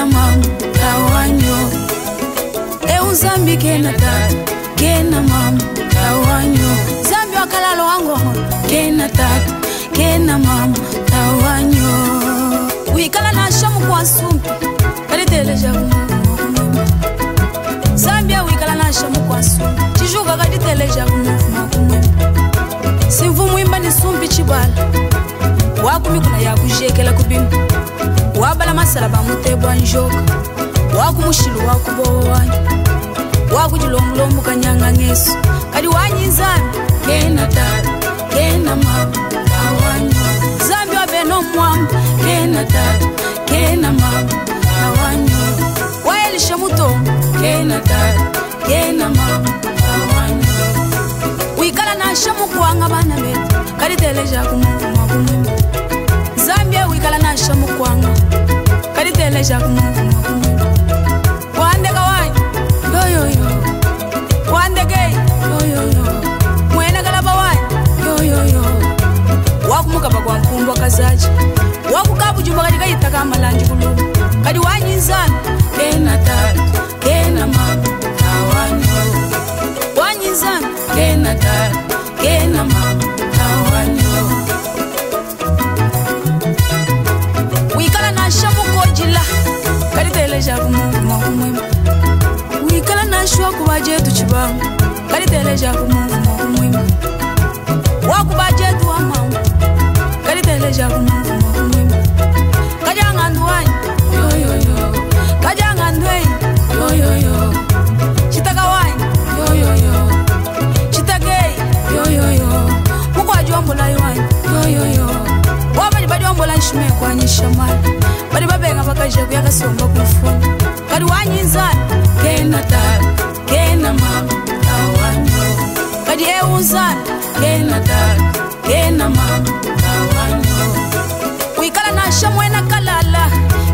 Kena mama tawanyo. Eu Nzambi kena tata, kena mama tawanyo. Nzambi wakalalo wangongo, kena tata, kena mama tawanyo. Wikala na shamu kwa nsumbi, kaditeleja kumuvuma. Zambia wikala na shamu kwa nsumbi, chijuka kaditeleja kumuvuma kumwema. Simvumu imba ni sumbi chibala, wakumikuna yakujekela kubima. Wabala masala bamutebwa njoka, wakumushilu wakubowa wanyi, wakujilomulombu kanyanga ngesu. Kadi wanyi Nzambi, kena tata, kena mama, tawanyo. Nzambi wa beno mwamba, kena tata, kena mama, tawanyo. Waelisha mutombo, kena tata, kena mama, tawanyo. Wikala na shamu kuanga bana betu, kadi teleja kumuvuma kumwema. Zambia wikala na shamu kuanga, kadi teleja kumuvuma kumwema. Wandeka wanyi, yo yo yo. Wandeke, yo yo yo. Mwena kalaba wanyi, yo yo yo. Wakumuka bakwa mpumbwa kazaji, wakukabu jumba katika itaka malanji kulubu. Kadi wanyi Nzambi, kena tata, kena mama, tawanyo. Wanyi Nzambi, kena tata, kena mama, tawanyo. Wikala na shamu kojila, kadi teleja kumuvuma kumwema. Wikala na shwa kubajetu chibangu, kadi teleja kumuvuma kumwema. Wakubajetu wa mama, kadi teleja kumuvuma kumwema. Kajanga ndwanyi, yo yo yo. Kajanga ndwenyi, yo yo yo. Chitaka wanyi, yo yo yo. Chitakei, yo yo yo. Mukwajombola wanyi, yo yo yo. Wabali bajombola nshime kwanyisha mali. Bali babenga bakaje kuyakasomba kumfuna. Kadi wanyi Nzambi, kena tata, kena mama, tawanyo. Kadi eu Nzambi, kena tata, kena mama, tawanyo. Wikala na shamwe na kalala,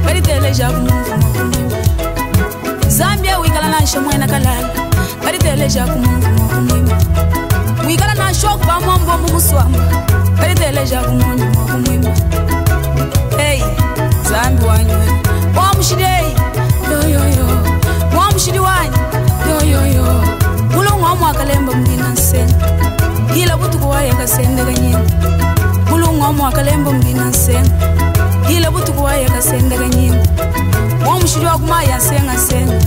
kadi teleja kumuvuma kumwema. Zambia wikala na shamwe na kalala, kadi teleja kumuvuma kumwema. Wikala na shoku ba mombo mumuswamba, kadi teleja kumuvuma kumwema. Hey, Zambi wanyu, wamushidei, yo yo yo. Wamushidi wanyu, yo yo yo. Mulungu wa mwakalemba mbina nsenga, hila butuku waye kasende kanyina. Mulungu wa mwakalemba mbina nsenga, hila butuku waye kasende kanyina. Wamushidi wa kumaya nsenga nsenga,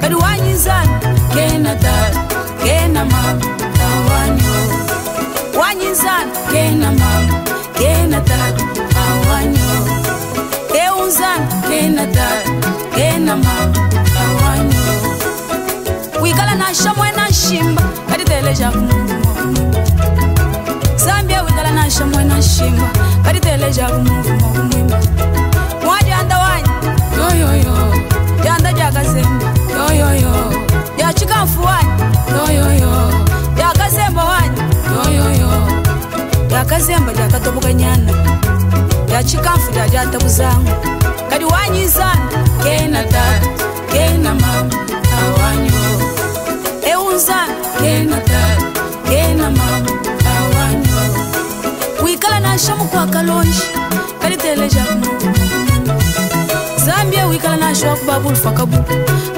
kadi wanyi Nzambi, kena tata, kena mama, tawanyo. Wanyi Nzambi, kena mama, kena tata, tawanyo. Eu Nzambi, kena tata, kena mama, tawanyo. Wikala na shamwe na shimba, kadi teleja kumuvuma kumwema. Zambia wikala na shamwe na shimba, kadi teleja kumuvuma kumwema. Mwajanda wanyi, yo yo yo. Janda jakazemba, yo yo yo. Jachikamfu wanyi, yo yo yo. Jakazemba wanyi, yo yo yo. Jakazemba jakatoboka nyana, jachikamfu jajatabuzangu. Kadi wanyi Nzambi, kena tata, kena mama, tawanyo. Eu Nzambi, kena tata, kena mama, tawanyo. Wikala na shamu kwa kalonji, kadi teleja kumuvuma. Zambia wikala na shamu kwa babul fakabu,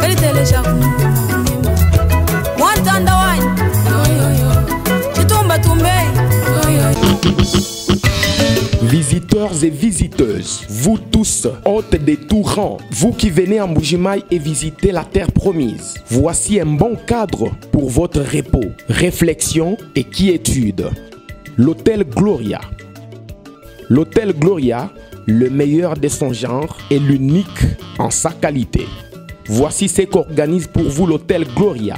kadi teleja kumuvuma. Mwantanda wanyi, yo yo yo. Chitumba tumbe, yo yo yo. Visiteurs et visiteuses, vous tous, hôtes de tout rang, vous qui venez en Mbujimayi et visitez la terre promise, voici un bon cadre pour votre repos, réflexion et quiétude. L'Hôtel Gloria. L'Hôtel Gloria, le meilleur de son genre et l'unique en sa qualité. Voici ce qu'organise pour vous l'Hôtel Gloria.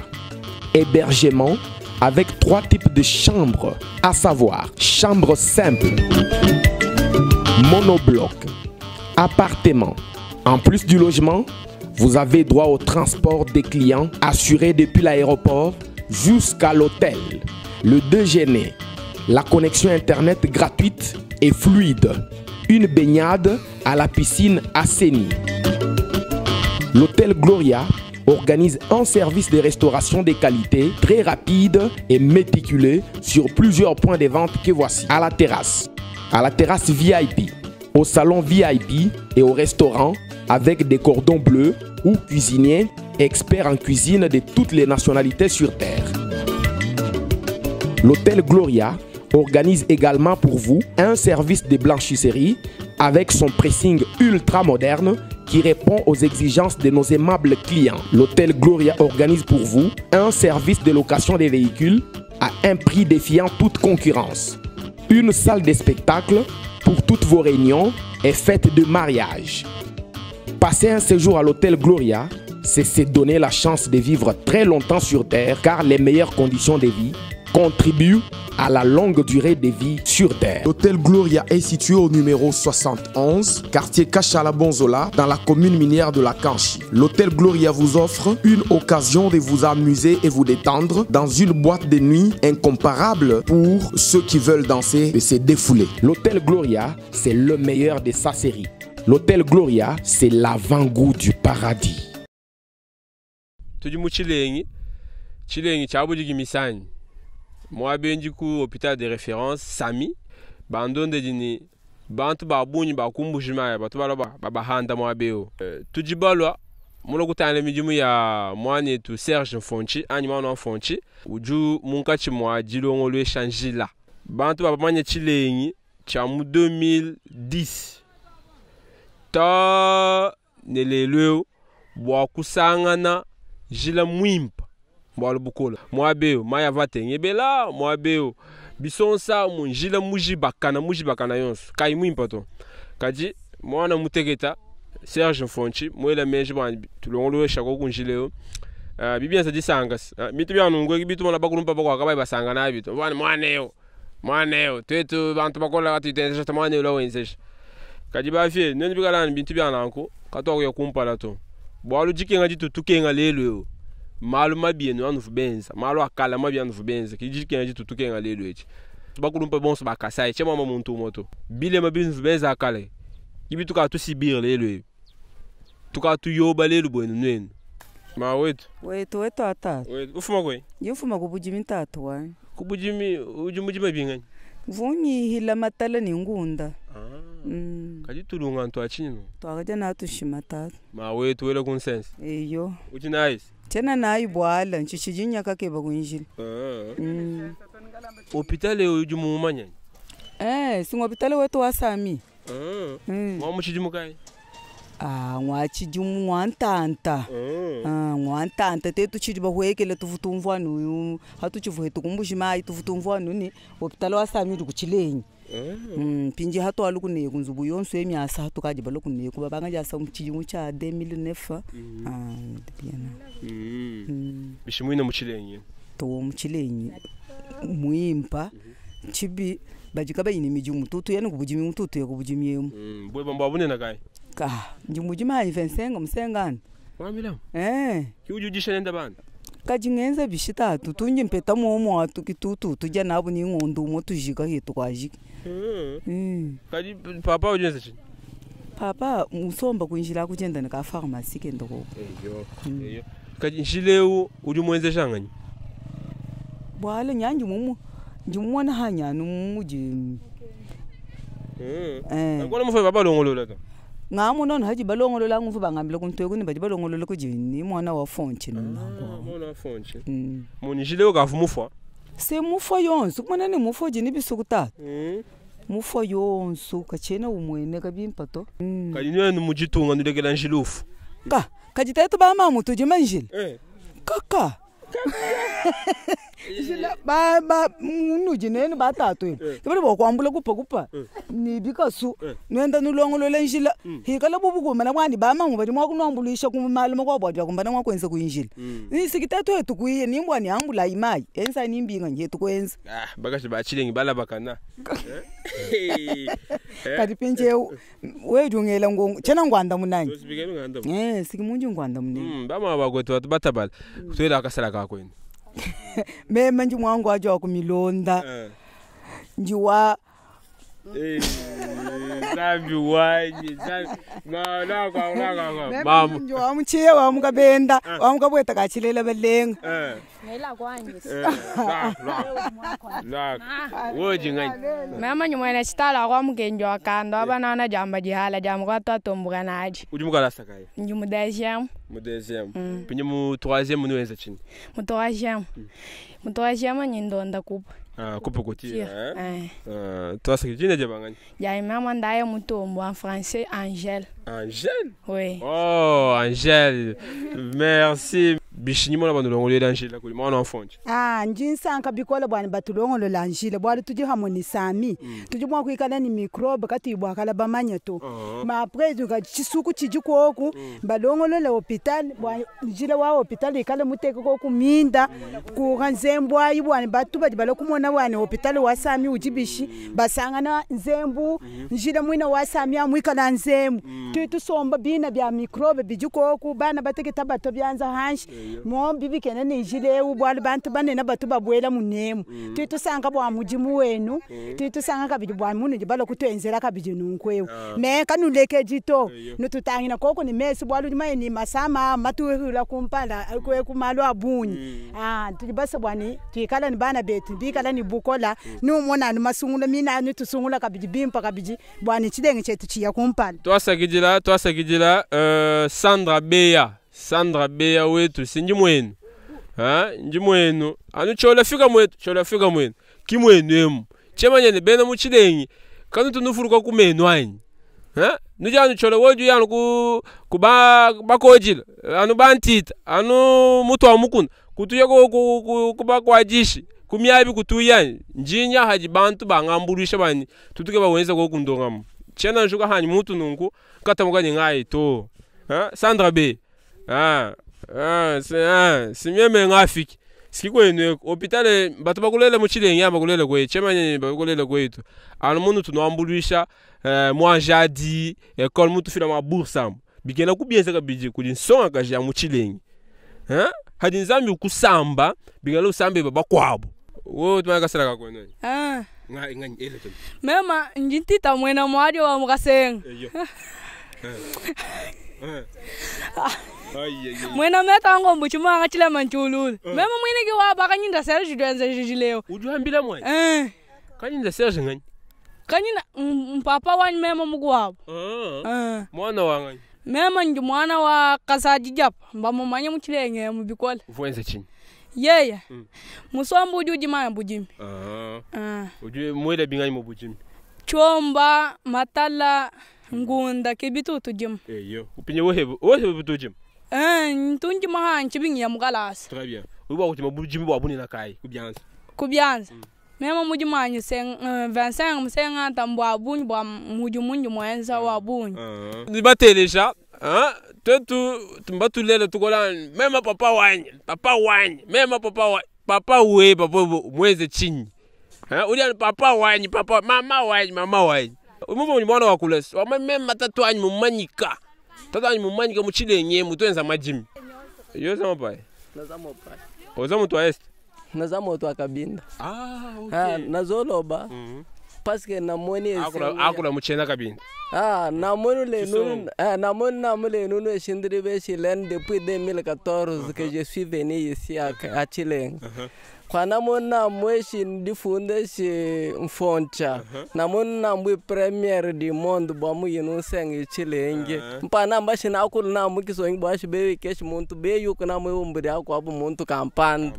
Hébergement avec 3 types de chambres, à savoir chambre simple, monobloc, appartement. En plus du logement, vous avez droit au transport des clients assuré depuis l'aéroport jusqu'à l'hôtel, le déjeuner, la connexion internet gratuite et fluide, une baignade à la piscine assainie. L'Hôtel Gloria organise un service de restauration de qualité très rapide et méticuleux sur plusieurs points de vente que voici. À la terrasse, à la terrasse VIP, au salon VIP et au restaurant avec des cordons bleus ou cuisiniers experts en cuisine de toutes les nationalités sur Terre. L'hôtel Gloria organise également pour vous un service de blanchisserie avec son pressing ultra moderne qui répond aux exigences de nos aimables clients. L'hôtel Gloria organise pour vous un service de location des véhicules à un prix défiant toute concurrence. Une salle de spectacle pour toutes vos réunions et fêtes de mariage. Passer un séjour à l'hôtel Gloria, c'est se donner la chance de vivre très longtemps sur Terre car les meilleures conditions de vie contribuent à la longue durée de vie sur Terre. L'hôtel Gloria est situé au numéro 71, quartier Kachala Bonzola, dans la commune minière de la Kanchi. L'hôtel Gloria vous offre une occasion de vous amuser et vous détendre dans une boîte de nuit incomparable pour ceux qui veulent danser et se défouler. L'hôtel Gloria, c'est le meilleur de sa série. L'hôtel Gloria, c'est l'avant-goût du paradis. Tudi mu Tshilengi, Tshilengi tshia budiki misanyi muabendi ku hôpital de référence Sami bandondedi ni bantu ba bungi ba ku Mbuji-Mayi batu balua babahanda muaba eu. Tudi balua mulua kutangila midimu ya muanetu Serge Mfontshi anyi muana wa Mfontshi udi munkatshi mua dilongoluesha njila. Bantu babamanye Tshilengi tshia mu 2010 to ne lelu eu bua kusangana njila muimpe bualu bukole. Muaba eu mayi avua atengebela, muaba eu bisonsa mu njila mujibakana, mujibakana yonso kayi muimpe to. Kadi muana muteketa Serge Mfontshi muela meji bua tulongoluesha koku njila eu. Bibienza disanka se. Bintu bia nunku ebi bitu mona bakulumpa bakuabu kabayi basanga nabi to. Bua ne muana eu, muana eu, tuetu bantu bakole katuyi tuenzeja to, muana eu la wenzeja. Kadi bafie, nuenu bikala ne bintu bia nanku, katuakuya kumpala to. Bualu dikenga ditu tukenga lelu eu, malu mabi enu anuvu benza, malu a kala mabi anuvu benza, ki dikenga ditu tukenga lelu etshi. Bakulumpa bonso bakasai, tshia muamba muntu umue to. Bilema binuvu benza kale, ki bitu ka tusibir lelu eu. Tuka tuyoba lelu buenu nuenu. Ma wetu. Wetu, wetu atatu. Wetu, ufuma kwe? Ndi mfuma ku budimi tatu wanyi. Ku budimi, udi mudima binganyi? Mvungihila matala ni ngunda. Kadi tulunga ntu achinyi no? Twakaja na tushima tatu. Ma wetu wela ku nsense. Eyo. Uti nice. Tena nayi bwala nchichijinya kakeba kunjila. Hopital eo udi mumanya? Singo hopital wetu wa Sami. Mwa muchidimu kai? Ngwa chidimu, ngwa ntanta. Ngwa ntanta tetu chidi bahwekele tuvutumvwa nuyu, hatuchivuhe tukumbuji mai tuvutumvwa nuni hopital wa Sami udi kuchilenyi. Pinji hatu alu kune kunzubu yonso emiasa hatu kaji balo kune kuba banga jasa muchidimu cha 2009. Bien. Bishimwina muchilenyi. To muchilenyi muimpa chibi bajika bayini mijimu tutu yenu kubujimi mututu yakubujimi yemu. Bwe bamba bunena kai? Ka, njimujima ayi fensenga musengana. Wambila? Ki ujujisha nenda bana? Kaji ngenza bishitatu tunji mpeta muomo atu kitutu tujya nabo ni ngondu mo tujika hitu kwajika. Kaji papa ujenza chini? Papa musomba kunjila kujenda na ka pharmacie kendo ko. Eyo. Eyo. Kaji njileu uri mwenze janganyi? Bwale nyanji mumu. Njimwana hanya numuji. Ngona mufe baba longolola ta. Ngamu nono haji balongolola nguvu bangambila kuntwe kuni baji balongolola kujini mwana wa fonchi nna. Mwana wa fonchi. Muni jileo ka mufwa. Se mufwa yonso kumana ni mufwa jini bisukuta. Mufwa yonso kachena umwene kabimpa to. Kali niwe mujitunga ndulekela njilufu. Ka kajitetu ba mamu tujima njili. Kaka. Jila ba ba munu jinene ba tatu ino. Kibali bo kwambula kupa kupa. Ni bikasu. Nwenda nulongolola njila. Hikala bubu kumana mwani ba mamu bali mwakunwambulisha kumalume kwa bwadya kumbana mwakwenza kuinjila. Ni sikitatu yetu kuiye ni mbwa ni ambula imai. Ensa ni mbinga njetu kwenza. Bakashi ba chilengi bala bakana. Kati pinje we dungela ngongo chena ngwanda munanyi. Tosibike ngwanda. Sikimunju ngwanda munanyi. Ba mama bagwetu batu batabala. Twela akasala ka kwenu. Mema nji mwangu aje wa kumilonda. Nji wa Nzambi wanyi, Nzambi. No, no, no, no, no. Mamu. Njo wamuchiya wamukabenda wamukabweta kachilela balenga. Eh. Ngela kwanyi. Eh. La, la. La. Woji ngani. Mama nyumwana chitala kwa mukenjo akando abanana jamba jihala jamba kwa twatombuka naji. Udi mukalasa kai. Nji mu deuxième. Mu deuxième. Pinye mu troisième nuwenza chini. Mu troisième. Mu troisième nyindonda kupa. Ah, kupa kuti. Eh. Eh. Ah, twasa kijina jabangani. Jai mama ndaye mutombo en français Angèle. Angèle. Oui. Oh, Angèle. Merci. Bishinyi mona bantu longolera Angèle kuli mwana mfonje. Ah, njinsanka bikola bwana batulongolola njile bwali tudi hamwe ni sami tudi mwa kuikala ni microbe katuyibwakala bamanya to ma après duka chisuku chiji kwoku balongolola hopital bwa njile wa hopital ikala muteke koku minda kuka nzembu ayi bwana batu badi bala kumona bwana hopital wa sami ujibishi basangana nzembu njile mwina wa sami amwikala nzembu tudi tusomba bina bya microbe biji kwoku bana bateketa bato byanza hanshi mombi bikene ni njile ewu bwali bantu banene batu babwela munemu tudi tusanga bwa mujimu wenu tudi tusanga kabidi bwa munu dibala kutwenzela kabidi nunkwewu me kanulekeji to nututangina koko ni mesi bwali udi ni masama matuhula kumpala kwe kumalo abunyi ah tudi basa bwani tuikala ni bana betu bikala ni bukola numona ni masungula mina nitusungula kabidi bimpa kabidi bwani chilenge chetu chiya kumpala. Twasakidila, twasakidila Sandra Beya. Sandra Beya wetu si ndi mwenu. Ha? Ndi mwenu. Anu chola fika mwetu, chola fika mwenu. Ki mwenu emu. Chemanyene bena mu chilengi. Kanu tunufuruka ku menu anyi. Ha? Nuja anu chola woju yanu ku ku ba bakojila. Anu bantita, anu mutu amukuna. Kutuya ku ku ku, ku bakwajishi. Kumyabi kutuya njinya haji bantu bangambulisha bani tutuke bawenza ko kundongamu. Chena njuka hanyi mutu nunku katamukanye ngai to. Ha? Sandra B. Ah, ah, si, ah, si meme ngafiki. Sikwenu hospitali batu bakulele muchilenge amba kulele kwe chemanye bakulele kwetu. Anu munu tunwambulisha moi jadi école mutu fila ma bourse am. Bigena kubienza kabiji kuli nsonga kaja muchilenge. Ha? Hadi nzambi kusamba bigalo sambe baba kwabo. Wo tumaka kasala kakwenu. Ah. Nga nga ele to. Mema njintita mwena mwadi wa mukasenga. Eyo. Ai ai. Mwena meta ngombo chimanga chilema nchululu. Mema mwine ki wa baka nyinda Serge dwenze jijileo. Ujuhambila mwana. Eh. Kanyinda Serge ngani? Kanyina mpapa wanyu mema mukwabo. Ah. Eh. Mwana wa ngani? Mema nji mwana wa kasaji japa mbamumanye muchilenge mubikola. Uvuenze chini. Yeye. Musomba uju ujimaya bujimi. Ah. Ah. Uju mwele bingani mu bujimi. Chomba, matala, ngunda kibitu tujima. Eyo. Upinye wohebo, wohebo butujima. Eh, ntunjima hanchi bingiya mukalasa. Très bien. Uba kujima bujimi bwa bunina kai kubyanza. Kubyanza. Mema mujimanyi sen 25 musenga tambwa bunyi bwa mujimunji mwenza wa bunyi. Nibateleja, hein? Tetu tumbatulele tukola mema papa wanyi, papa wanyi, mema papa wanyi, papa we papa mweze chini. Hein? Uli papa wanyi, papa mama wanyi, mama wanyi. Umuvo ni mwana wa kulesi. Wama mema tatu wanyi mumanyika. Tatu wanyi mumanyika muchilenye mutwenza majimi. Yoza mapai. Naza mopai. Oza mutu wa est. Naza moto akabinda. Ah, okay. Ah, nazoloba. Parce que namoni Akula akula muchena kabinda. Ah, namoni le nunu, ah, namoni namule nunu eshindiri beshilen depuis 2014 que je suis venu ici à Chileng. Kwa namoni namweshi ndifunde shi mfoncha. Namoni namwe première du monde bwa muyinu sengi Chilenge. Mpana mbashi nakulu namukisongi bwa shi keshi muntu beyuku namwe umburi akwabu muntu kampanda.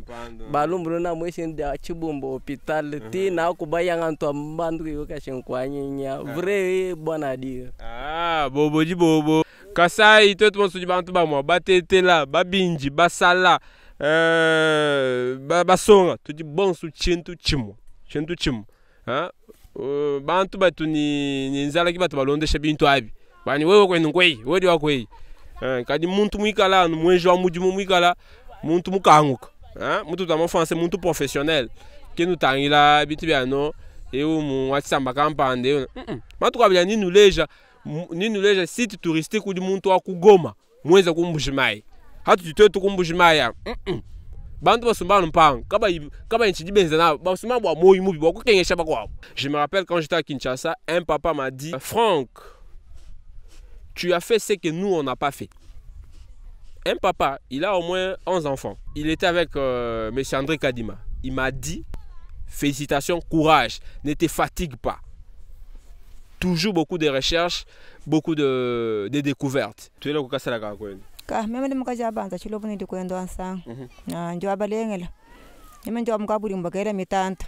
Balumburu namweshi ndi chibumbo hospital ti nakubayanga ntu ambandu yukashinkwanyinya. Vrai bwana dire. Ah, bobo di bobo. Kasai twetu bonso di bantu bamwa batetela, babinji, basala. Basonga tudi bonso chintu chimwa chintu chimwa ha bantu batu ni nzala ki batu balondesha bintu abi bani wewe kwenu kwei wewe wa kwei kadi muntu mwikala mwenjo wa mudimu mwikala muntu mukanguka ha muntu tama français muntu professionnel ke nutangila bitu byano eu mu watsamba kampande matu kabila ninuleja site touristique udi muntu wa kugoma mweza kumbujimai hatu twetu kumbujimaya. Bantu basumba mpanga kabayi kabayi ntshidi benza nabo basumba bua moyi mubi bua kukengesha bakuabu. Je me rappelle quand j'étais à Kinshasa, un papa m'a dit: Franck, tu as fait ce que nous on n'a pas fait. Un papa, il a au moins 11 enfants. Il était avec M. André Kadima. Il m'a dit: félicitations, courage, ne te fatigue pas. Toujours beaucoup de recherches, beaucoup de découvertes. Tu es là kukasala ka kwenu. Ka meme ndi mukaji abanza chilovu ndi kwendo ansanga. Ah, njo abalengela. Meme njo mukabuli mbakela mitanta.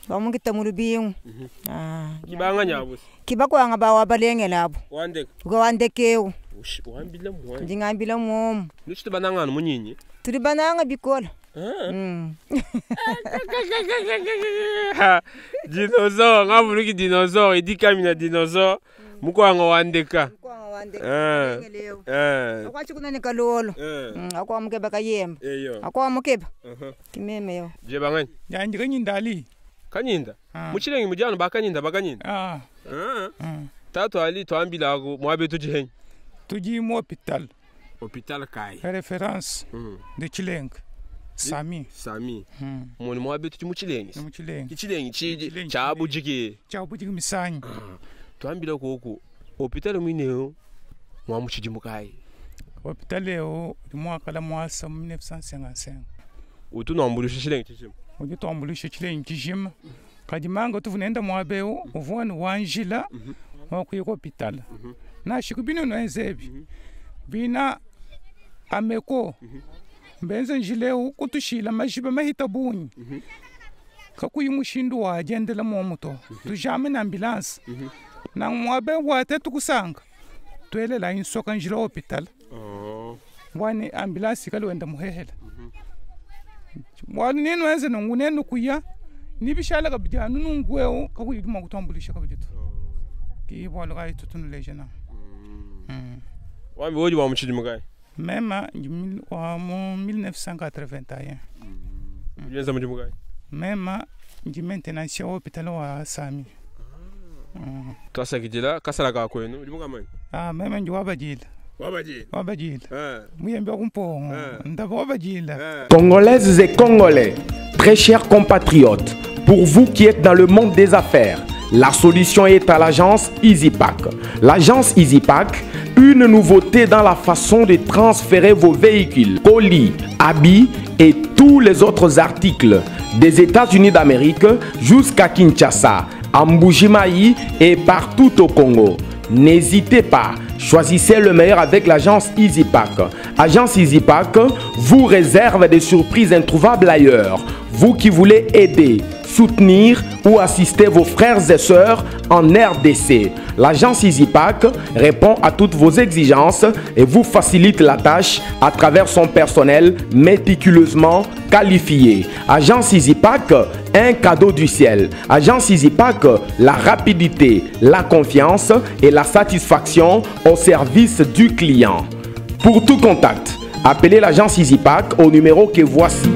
Bamungita mu lubingu. Ah. Kibanga nyabo. Kibakwanga bawa abalengela abo. Wandeka. Wandekeu. Wambila mwa. Ndingambila mwomo. Nuchite bananga munyinyi. Tuli bananga bikola. Dinosaure, ngavuluki dinosaure, idi kamina dinosaure. Mukwanga wandeka. Mukwanga wandeka. Akwachikuna kalolo. Akwa mukeba kayemba. Akwa mukeba. Kimeme yo. Je bangani. Yanji kanyinda ali. Kanyinda. Muchilengi mujano bakanyinda bakanyinda. Ah. Tatu ali twambila ako mwabe tujihenyi. Tuji mu hopital. Hopital kai. Référence de Chilengi. Sami. Sami. Moni mwabe tuji muchilengi. Muchilengi. Chilengi chi chabujiki. Chabujiki misanyi. Twambila koko hopital mwineo mwa muchijimukai. Hopital eo mwaka mwasa 1955. Utunambulisha Chilengi chijima. Ututambulisha Chilengi chijima. Kadimanga tuvunenda mwabeo uvone wanjila wakuya hopital. Na shikubino nwenzebi. Bina ameko. Mbenze njileo kutushila majiba mahita bunyi. Kakuyi mushindu wa agendela momuto. Tujame na ambulance. Na mwabe wate tukusanga. Twelela insoka njila hopital. Wani ambulance kalwenda muhehela. Wani nenu enze nongunenu kuya. Nibishala kabijanu nungweo kakuyi makutambulisha kabijitu. Ki bwalo kai tutunulejena. Wambi woji wa mchidi mukai. Mema wa mu 1981. Ulianza mji mukai? Mema ndi maintenance ya hopital wa Sami. Twasakidila kasala ka kwenu uli mukamani? Ah, mema ndi wabajila. Wabajila. Wabajila. Muyembe kumpongo. Ndaba wabajila. Congolaises et Congolais, très chers compatriotes, pour vous qui êtes dans le monde des affaires, la solution est à l'agence EasyPack. L'agence EasyPack, une nouveauté dans la façon de transférer vos véhicules, colis, habits et tous les autres articles des États-Unis d'Amérique jusqu'à Kinshasa, à Mbuji-Mayi et partout au Congo. N'hésitez pas, choisissez le meilleur avec l'agence EasyPack. Agence EasyPack vous réserve des surprises introuvables ailleurs. Vous qui voulez aider, soutenir ou assister vos frères et sœurs en RDC, l'agence EasyPack répond à toutes vos exigences et vous facilite la tâche à travers son personnel méticuleusement qualifié. Agence EasyPack, un cadeau du ciel. Agence EasyPack, la rapidité, la confiance et la satisfaction au service du client. Pour tout contact, appelez l'agence EasyPack au numéro que voici.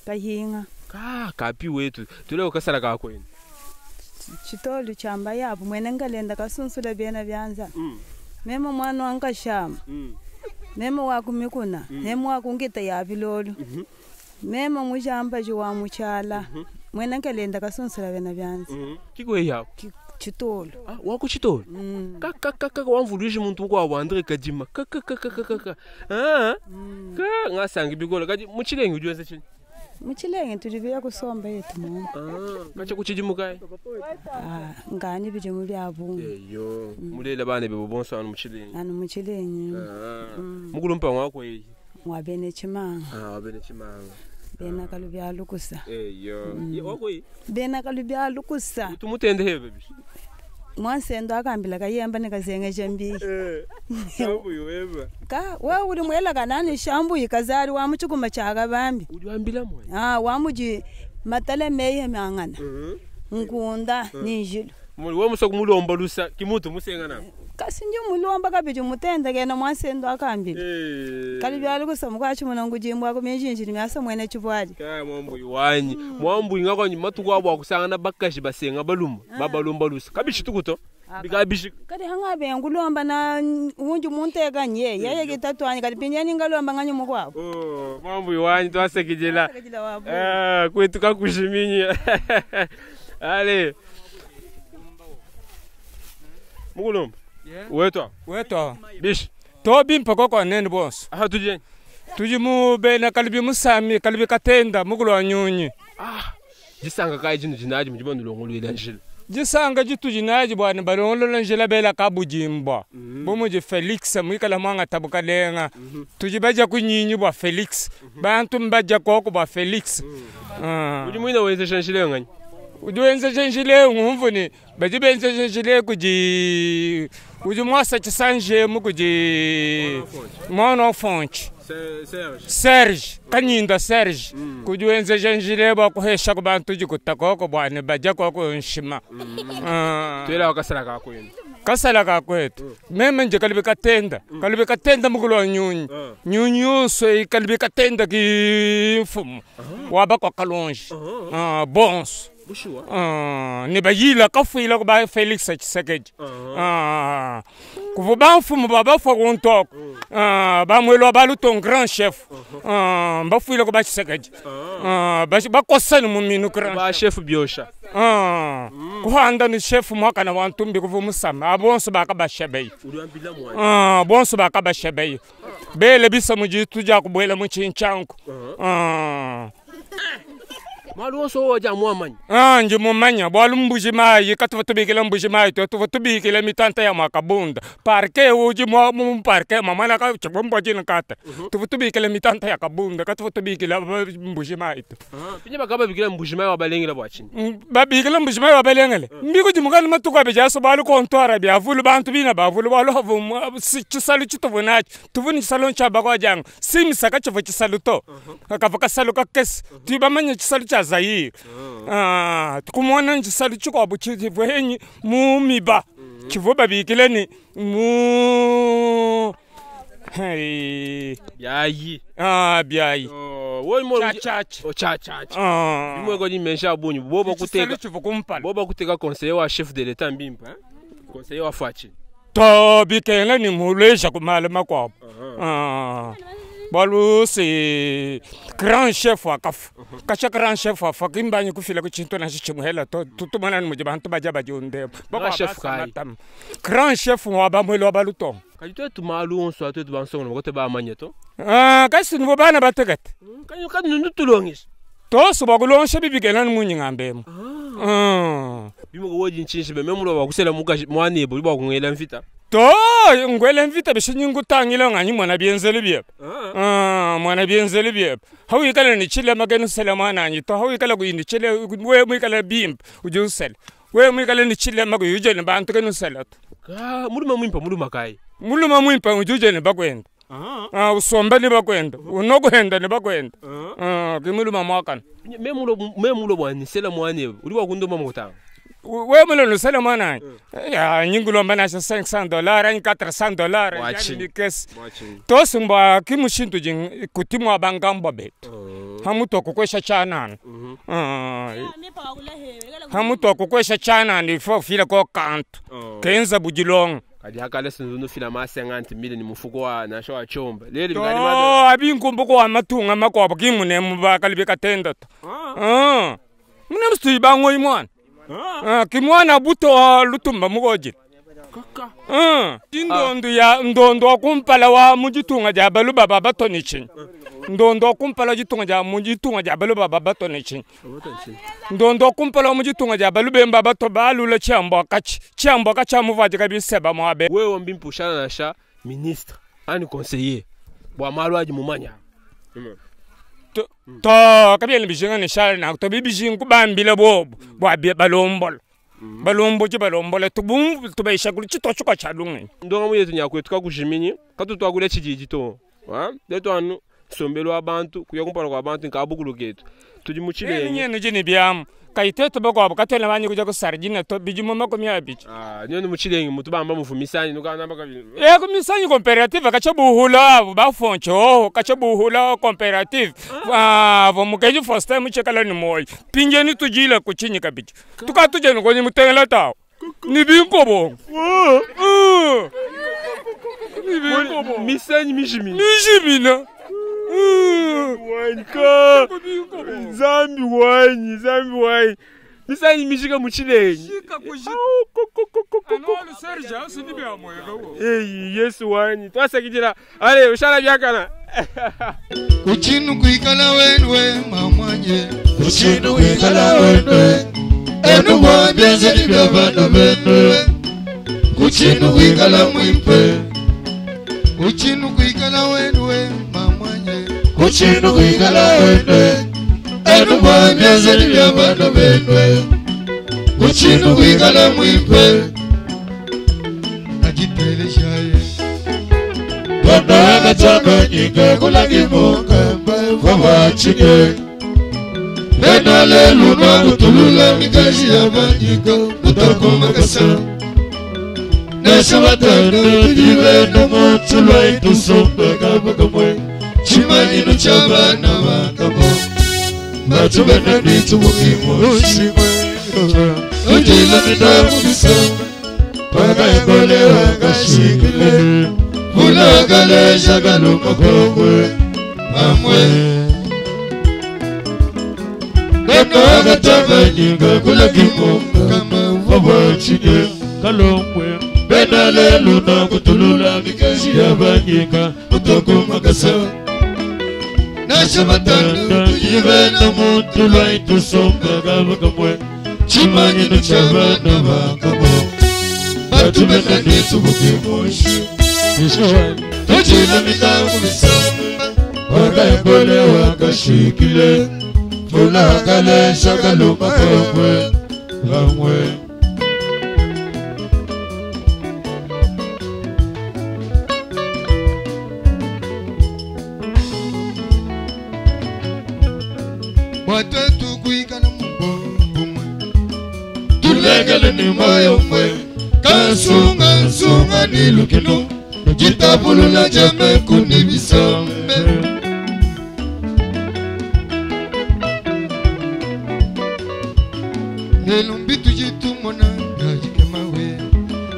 Kahinga. Ka kapi wetu tuleo kasala ka kwenu. Chitolu chamba yabo mwene ngalenda kasunsula bena byanza. Memo mwana wanga shama. Memo wakumikuna, memo wakungita ya bilolu. Memo mujamba jiwa muchala. Mwene ngalenda kasunsula bena byanza. Kiko yabo. Chitolu. Ah, wako chitolu. Ka ka ka ka wamvuluji muntu kwa wa Andre Kadima. Ka ka ka ka ka ka. Ah. Ka ngasangi bikola kaji muchilengi ujiwenze chini. Muchilenge tulibiya kusomba yetu mu. Ah, kacha kuchijimukai. Ah, ngani bijimu byabu. Eyo, mulela bana bebo bonso anu muchilengi. Anu muchilengi. Ah. Mukulumpa wako eyi. Wa bene chimanga. Ah, wa bene chimanga. Bena kalubya lukusa. Eyo. Wako eyi. Bena kalubya lukusa. Tumutende hebe bishi. Mwansendo akambila kayemba nikazenga jambi. Shambu yuweba. Ka wewe uli mwela kanani shambu ikazari wa muchukuma chaka bambi. Uli wambila mwe. Ah, wa muji matale meye mangana. Nkunda ni njilu. We musa kumulomba lusa kimutu musenga na. Kasi nji mulomba kabidi mutendekena mwansendo akambili. Kali byali kusoma kwachi munongo jimbwa kumyejinjili myasa mwene chibwali. Kaya mwambuyi wanyi. Mwambuyi ngakwanyi matuku abo akusangana bakashi basenga baluma babalomba lusa. Kabishi tukuto. Bikabishi. Kadi hanga bengulomba na unju munteka nye yeye kitatwani kadi pinyani ngalomba nganyu mukwabo. Oh, mwambuyi wanyi twasekijela. Twasekejela wabu. Kwetu kakushiminyi. Ale. Mukulomba. Wetwa. Wetwa. Bishi. To bimpa koko nene bonso. Aha tuje. Tuji mu bena kalibi musami kalibi katenda mukulu wa nyunyi. Jisanga kai jinu jinaji mujiba ndulongolwela njila. Jisanga jitu jinaji bwana balongolola njila bela kabujimbwa. Bumuji Felix mwikala mwanga tabukalenga. Tuji baja kunyinyi bwa Felix. Bantu mbaja koko bwa Felix. Udi mwina wenzesha njila nganyi. Udi wenzesha njila ngumvuni baji benzesha njila kuji udi mwasa chisanje mu kuji mwana fonchi. Serge. Serge Kanyinda Serge kudi wenzeja njile bwa kuhesha ku bantu jikutakoko bwana baja koko nshima. Twela wakasala kakwenu. Kasala kakwetu. Meme nje kalibi katenda. Kalibi katenda mukulu wa nyunyi. Nyunyi yonso kalibi katenda ki mfumu. Waba kwa kalonji. Bonso. Ni bayila kafuila ku ba Felix Tshisekedi. Kuva ba mfumu ba bafa kuntoko. Bamwelo baluto grand chef. Bafuila ku ba Tshisekedi. Bakosana mu minu grand ba chef biosha. Kuhanda ni chef mwakana wa ntumbi kuva musama. Abonso bakabashabei. Bonso bakabashabei. Bele bisa mujitu ja kubwela mu chinchanku. Malu wonso waja mwamanya. Nji mumanya bwalu mbuji mayi katuva tubikila mbuji mayi tuva tubikila mitanta ya makabunda. Parke uji mwa mu parke mamana ka chibombo jina kata. Tuva tubikila mitanta ya kabunda katuva tubikila mbuji mayi tu. Pinye bakaba bikila mbuji mayi wabalengela bwachini. Babikila mbuji mayi wabalengele. Mbiko jimukana matuko abejaso balu kontora bya vulu bantu bina bavulu balu havu chisalu chituvunachi. Tuvuni chisalu nchaba kwa jangu. Simisa kachivu chisalu to. Akava kasalu kakesi. Tibamanya chisalu cha Zaire. Tukumona nchisalu chikwabu chivuhenyi mu miba. Chivu babikile ni mu hey. Byayi. Byayi. Cha cha cha. Cha. Bimwe ko dimensha bunyu bobo kuteka. Bobo kuteka conseiller wa chef de l'état mbimpa. Conseiller wa Fachi. To bikela ni mulesha kumala makwabo. Balu si grand chef akafu. Kasha grand chef afa kimbanyi kufila kuchinto na chimuhela to tutumana ni mujibantu baja bajunde. Grand chef kai. Grand chef wa bamwelo baluto. Kajito tumalu onso atu bansongo ngote ba manyeto. Kasi nibo bana batekete. Kanyo kadu nutulongis. Toso bakulonsha bibikela ni munyi ngambemo. Bimo woji nchinshi be memulo bakusela mukashi mwanebo liba kungela mfita. To ngwele mvita bishinyingu tangila nganyi mwana bienzeli byep. Mwana bienzeli byep. Hawikala ni chile magenu sele mwana anyi to hawikala ku ni chile we mwikala bimp ujusele. We mwikala ni chile magu yuje ni bantu kenu sele. Ka muluma mwimpa muluma kai. Muluma mwimpa ujuje ni bakwenda. Usomba ni bakwenda. Unokuhenda ni bakwenda. Kimuluma mwakana. Memulo bwani sele mwana uri wakundoma mutanga. We mulo nusele mwana ya nyingulomba na $500 ni $400 ni kesi tosimba kimushintu jing kutimwa bangamba betu hamuto kukwesha chanana hamuto kukwesha chanana ifo fila ko kanto kenza bujilonga kadi hakale sinzunu fila ma 50 mille ni mufuko wa na shawa chomba leli bikali ma abinkumbuko wa matunga makwabo kimune mubakali bikatenda to mune mstuyi bango imwana kimwana buto lutumba mugojile. Kaka. Ndondo ya ndondo akumpala wa mujitunga ja balu baba batoni chin. Ndondo akumpala jitunga ja mujitunga ja balu baba batoni chin. Ndondo akumpala wa mujitunga ja balu bemba bato balula chambo kachi. Chambo kacha muvaje kabisa ba mwabe. Wewe mbimpushana na sha ministre ani conseiller. Bwa malu aji mumanya. To kabiyeni bijinga ni shale na to bibijinga kubambile bobo bwa balombola. Balombo ci balombola tubumvu tubaisha kuli chitochuka chalunge. Ndonga muyetu nyakwe tukakujiminyi katu twakule chijiji to. Leto anu Nsombelu wa bantu kuya kumpala kua bantu nkabukulu ketu tudi mu Tshilenge. Nyenu jini biamu kayitetu bakwabo katwena banyi kuja ku sardine to bidimu 20. Ah, nyenu mu Tshilenge mutu bamba muvu misanyi nukana baka Eko misanyi coopérative kacha buhula abo bafoncho oho kacha buhula coopérative. Ah, vo mukeji first time chekala ni moyi. Pinjeni tujila kuchinyi kabiji. Tukatuje ngonyi mutengela tawo. Ni binkobo. Ni binkobo. Misanyi mijimina. Mijimina. Wanka. Nzambi wanyi, nzambi wanyi. Misanyi mishika mu Tshilenge. Ei, Yesu wanyi. Twasakidila. Ale, ushala byakana. Kuchinu kuikala wenwe mamwanye. Kuchinu kuikala wenwe. Enu mwa byenzeli bya bana benwe. Kuchinu kuikala mwimpe. Kuchinu kuikala wenwe mamwanye. Kuchinu kuikala wenwe. Enu mwa byenzeli bya bana benwe. Kuchinu kuikala mwimpe. Ajiteleshaye. Bwana akatanganyika kulakimuka vavachinye. Bena lelu nakutulula mikaji ya banyika mutakomakasa. Nesha batano tujibe nomutsulwa itusumbeka bakamwe. Chimanyino cha bana bakamo. Batubena nitubukimu shimwe. Ujila minamubisa. Paka ekole wakashikile. Vulakale shakalumakongwe. Amwe. Neno akatanganyika kulakimunga vavachinye. Kalongwe. Bena lelu nakutulula mikaji ya banyika mutokomakasa. Nasha batano tujibe nomuntu lwaitusombaga bakamwe. Chimanyino cha bana bakamo. Batubena nitubukimushi. Tujila mitangu misamba. Wakaekole wakashikile. Fulakale shakaluma kongwe. Bamwe. Watatu kuikana mubomwe. Tulengele ni moyo mwe. Kasunga sunga ni lukino. Jitapulula jame kunibisambe. Nelumbi tujitumona najikemawe.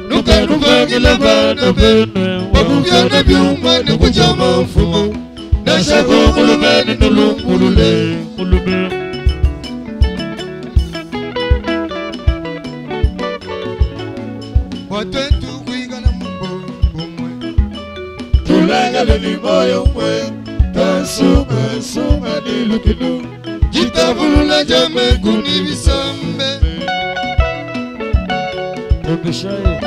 Nukanuvangila bana bene. Bakubyana byuma nekujama mfumo. Nashako mulumene nulungulule. Mulume. Watatu kuikana mubomwe. Tulengele ni moyo mwe. Kasunga sunga ni lukino. Jitapulula jame kunibisambe. Tubishaye.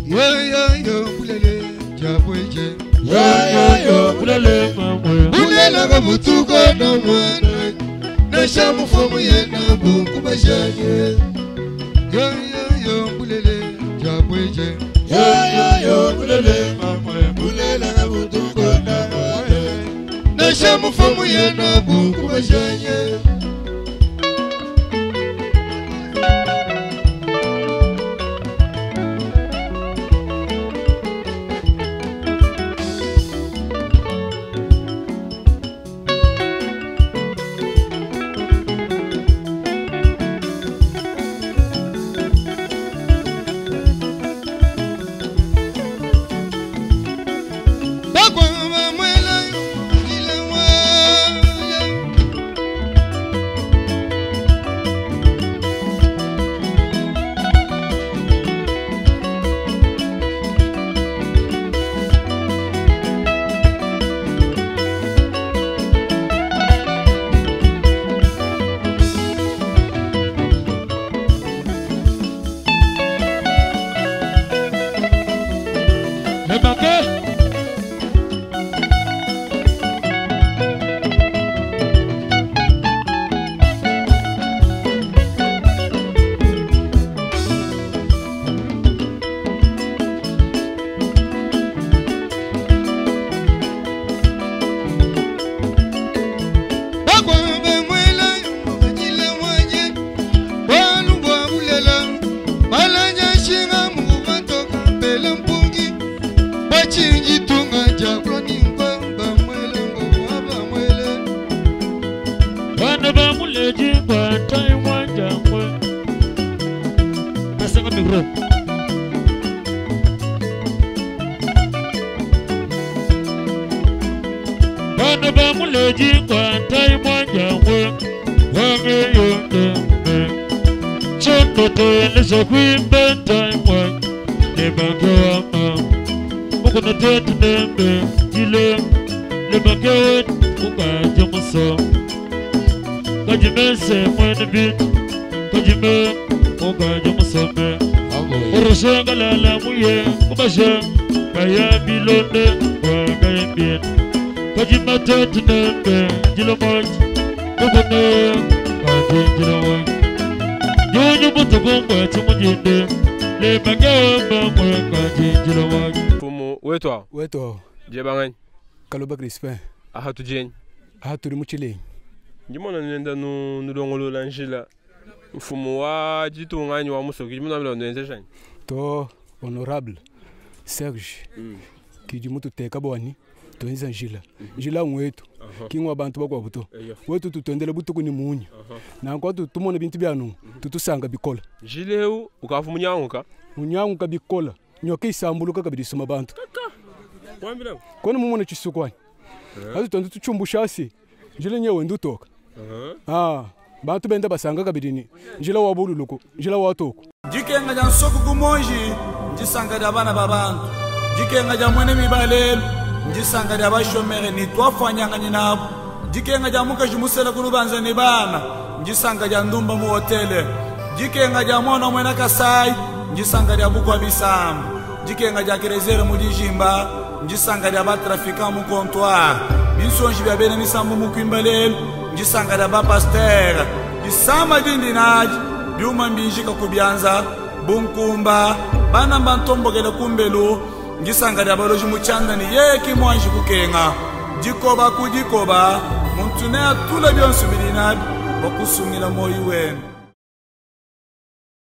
Yo yo yo bulele jabweje. Yo yo yo bulele mamwe. Bulela kabutuko na mwana. Nasha mufomu yena bunkubajanye. Yo yo yo bulele jabweje. Yo yo yo bulele mamwe. Bulela kabutuko na mwana. Nasha mufomu yena bunkubajanye. Pesanga micro. Bana bamuleji kwa tai mwanja mwe wange yonde mwe Chondo toeleza kuimba tai mwanja lebange wama Mukuna tetu nembe jile lebange wetu ukaje muso Kajime se mwene bit kajime ukaje musome Urushenga lala muye kubashe kaya bilonde wagaye bien Kajima tetu nembe jile moj mukune kaje jile moj Nyunyu butukumba chimujinde lebange wama mwe kaje jile moj Fumu wetu awo Wetu awo. Jebangani Kaloba Crispin. Aha tujeni. Aha tuli muchilenyi. Ndimona nenda nu nulongolola njila. Mfumu wa ditunga wa musoki ndimona mila nwenze jani. To honorable Serge kidi mutu teka bwani twenza njila. Njila ngwetu. Kingwa bantu bakwa buto. Wetu tutendele butuku ni munya. Na kwa tutumona bintu byanu tutusanga bikola. Njila eu ukafu munyanguka. Munyanguka bikola. Nyoka isambuluka kabidi suma bantu. Wambila. Kona mumona chisukwani. Azu tondu tuchumbushasi. Njila nyewe ndutoka. Bantu benda basanga kabidini. Njila wa bululuko, njila wa toko. Dikenga dia nsoko kumonji ndisanga dia bana ba bantu dikenga dia mwene mibalelu ndisanga dia bashomere ni twafwanyanganyi nabo dikenga dia mukaji musela kulubanza ni bana ndisanga dia ndumba mu hotele dikenga dia mwana mwena kasai ndisanga dia bukwa bisambu dikenga dia kerezere mu dijimba ndisanga dia batrafiquant mu comptoir binsonji bia bena misambu mu kwimba lelu ndisanga dia bapastere disamba dindi naji byuma mbinjika kubyanza bunkumba bana bantombokele kumbelu ngisanga dia baloji mutshandani yeki mwanji kukenga dikoba ku dikoba muntu ne atula byonso bili nabi bakusungila moyi wenu.